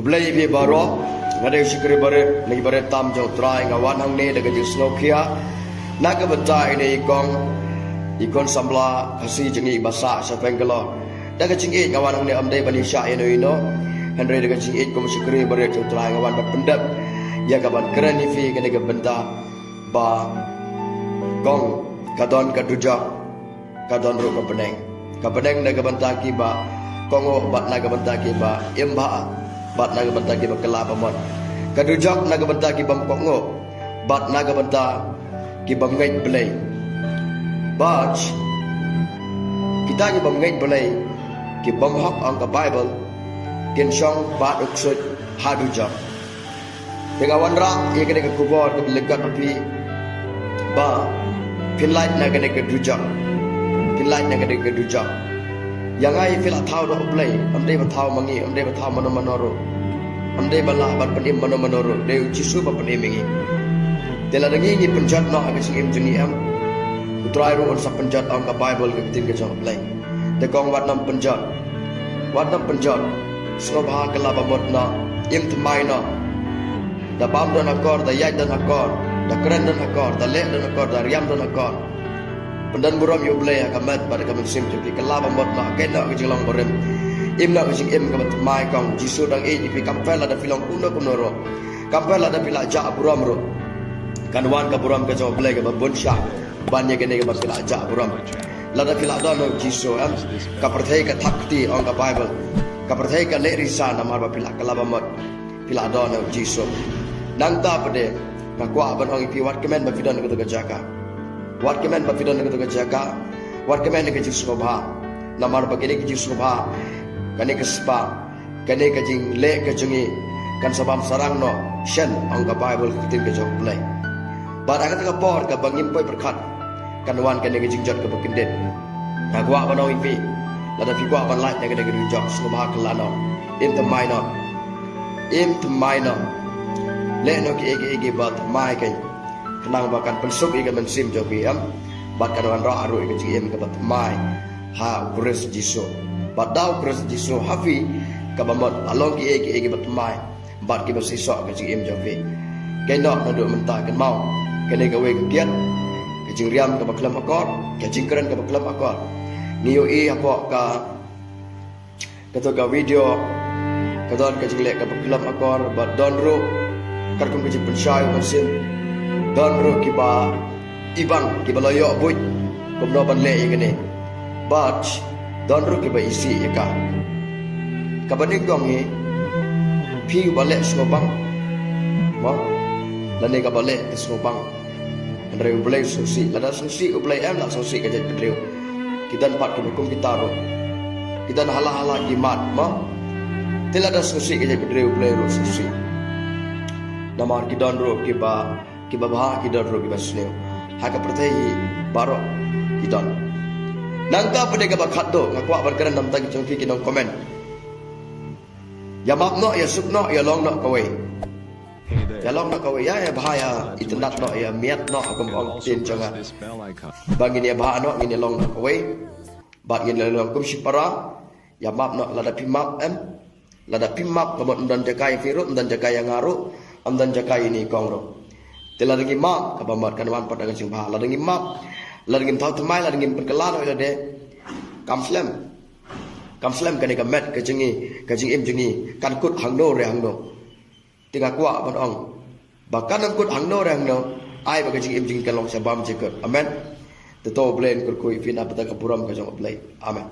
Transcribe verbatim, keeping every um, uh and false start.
Blei ïa phi baroh. Nga dei u shakri barit, na ki barit tam jong U Trai, nga wan hangne da ka jingsngewkhia na ka bynta ine i kong, i khun samla Khasi jong ngi ba sah sha Bangalore. Da ka jingïeit nga wan hangne, ym dei ban ïashah ïano ïano, hynrei da ka jingïeit kum u shakri barit jong U Trai nga wan ban pyndep ïa ka ban kren ïa phi kane ka bynta ba kong, ka don ka dujok, ka don ruh ka bneng. Ka bneng na ka bynta kiba kohnguh bad na ka bynta kiba im bha, bad na ka bynta kiba kylla bamon. Ka dujok na ka bynta kibym kohnguh bad na ka bynta kibym ngeit Blei. Bad kita kibym ngeit Blei, kibym hok, ong ka Baibl, kin shong bad u ksuid ha dujok. Te nga wanrah ïa kane ka khubor kaba lyngkot ha phi ba phin lait na kane ka dujok. Phin lait na kane ka dujok. Ïa nga ïa phi la thaw da U Blei, ym dei ba thaw ma ngi, ym dei ba thaw mano mano ruh. Ym dei ba lah ban pynim mano mano ruh, dei U Jisu ba pynim ïa ngi. Te lada ngi ngi pynjot noh ha ka jingim jong ngi, em, U Trai ruh un sa pynjot, ong ka Baibl, ka ktien ka jong U Blei. Te kong, wat nym pynjot. Wat nym pynjot. Sngewbha kylla bamut noh. Im thymmai noh. Da bam don akor, da ïaid don akor, da kren don akor, da leh don akor, da riam don akor. Pyndon burom ïa U Blei ha ka met bad ha ka mynsiem jong phi. Kylla bamut noh. Kynnoh ka jinglong barim. Im noh ka jingim kaba thymmai kong. Jisu dang ïeit ïa phi, kam pher lada phi long kumno kumno ruh. Kam pher lada phi la jah burom ruh. Kan wan ka burom ka jong U Blei kaba bun shah ban ïa kane kaba phi la jah burom. Lada phi la don ha U Jisu, em, ka pyrthei ka thap kti, ong ka Baibl. Ka pyrthei ka leh risa namar ba phi la kylla bamut. Phi la don ha U Jisu. Nangta pat de nga kwah ban ong ïa phi, wat kmen ba phi don ha kato ka jaka. Wat kmen ba phi don ha kato ka jaka. Wat kmen ïa ka jingsngewbha. Namar ba kane ka jingsngewbha, kane ka spah, kane ka jingleh ka jong ngi kan sa bam sarang noh shen, ong ka Baibl, ka ktien ka jong U Blei. Bad ha kata ka por kaba ngim poi pyrkhat, kan wan kane ka jingjot kaba kyndit. Nga kwah ban ong ïa phi, lada phi kwah ban lait na kane ka dujok, sngewbha kylla noh. Im thymmai noh. Im thymmai noh. Leh noh kiei kiei kiba thymmai, keiñ, khnang ba kan pynsuk ïa ka mynsiem jong phi, em, bad kan wanrah ruh ïa ka jingim kaba thymmai ha U Khrist Jisu. Bad da U Khrist Jisu ha phi, kaba mut la long kiei kiei kiba thymmai bad kiba seisoh ka jingim jong phi. Kynnoh naduh mynta, kynmaw, kane kawei ka kiad, ka jingriam kaba khlem akor, ka jingkren kaba khlem akor. Ngi ïohi hapoh ka kato ka video, ka don ka jingleh kaba khlem akor, bad don ruh katkum ka jingpynshai u mynsiem. Don ruh kiba ibang, kiba la ïoh buit kumno ban leh ïa kane. Bad don ruh kiba isih ïa ka. Kaba nyngkong hi, phi uba leh sngewbang, mo, lane kaba leh sngewbang. Hynrei U Blei u sngewsih. Lada sngewsih U Blei, em, la sngewsih ka jaitbynriew. Ki don pat kiba kum kita ruh. Ki don hala hala ki mat, mo. Te lada sngewsih ka jaitbynriew, U Blei ruh u sngewsih. Namar ki don ruh kiba, kiba bha, ki don ruh kiba sniew. Ha ka pyrthei hi baroh ki don. Nangta pat de kaba khatduh, nga kwah ban kren na ka bynta ki jong phi ki nongcomment. Ïa map noh, ïa suk noh, ïa long noh kawei. Ïa long noh kawei, ïa, ïa bha, ïa itynnad noh, ïa miat noh, kum ong ktien jong nga. Ba ngin ïa bha noh, ngin ïa long noh kawei. Bad ngin ïa long kum shipara. Ïa map noh, lada phi map, em. Lada phi map, ka mut ym don jaka ïa phi ruh, ym don jaka ïa nga ruh, ym don jaka ïa ine i kong ruh. Te lada ngi map, kaba mut kan wan pat da ka jingbha. Lada ngi map, lada ngim thaw thymmai, lada ngim pynkylla noh ïa lade, kam slem. Kam slem kane ka met ka jong ngi, ka jingim jong ngi kan kut hangno re hangno. Te nga kwah ban ong ba kan ym kut hangno re hangno, ai ba ka jingim jong ngi kan long sha bymjukut. Amen. Te to U Blei un kyrkhu ïa phi na ka bynta ka burom ka jong U Blei. Amen.